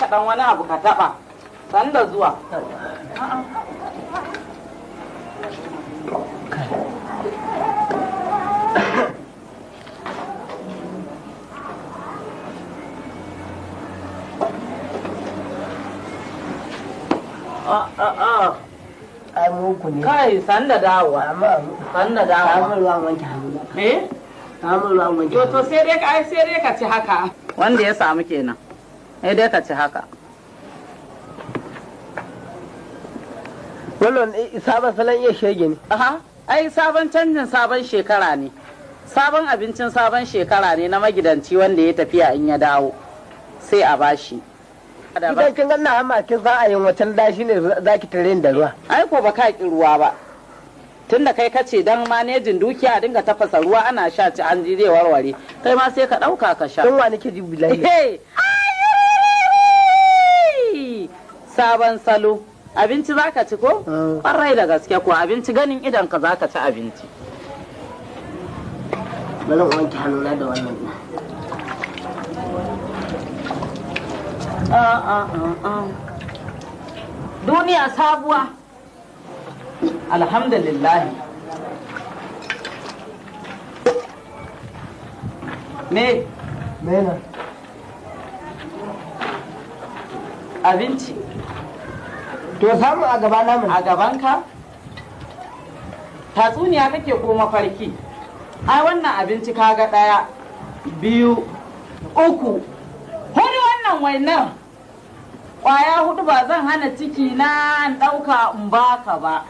Dan wani abu ka taba. Sanda zuwa. Ai muku ne. Kai sanda dawowa. Amma Sanda dawowa. samun ruwan wanke hannu. Eh? Samun ruwan wanke To to sai dai ka ai sai dai ka ci haka. Wanda ya samu kenan. Sai dai ka ci haka. Wannan sabon salon iya shege ne. Aha, ai sabon canjin sabon shekara ne. Sabon abincin sabon shekara ne na magidanci wanda ya tafiya in ya dawo. Sai a bashi. Idan kin ganna amma kin san a yin watan dashi ne zaki tare ni da ruwa. Ai ko ba ka ki ruwa ba. Tunda kai kace dan manejin dukiya a dinga tafasa ruwa ana sha ci an ji zai warware. Kai ma sai ka dauka ka sha. Tun wa nake ji bilahi. Hey! Sabon salo. Abinci zaka ci ko? Kwarai da gaske ko abinci ganin idan ka zaka ci abinci. Bari in wanke hannuna da wannan. Duniya sabuwa. Alhamdulillah. Me Mena. abinci To samu a gaba na mun. a gabanka? Tatsuniya kake ko mafarki? Ai wannan abinci kaga ɗaya, biyu, uku, hudu wannan wainan. Kwaya hudu ba zan hana ciki na in ɗauka in baka ba.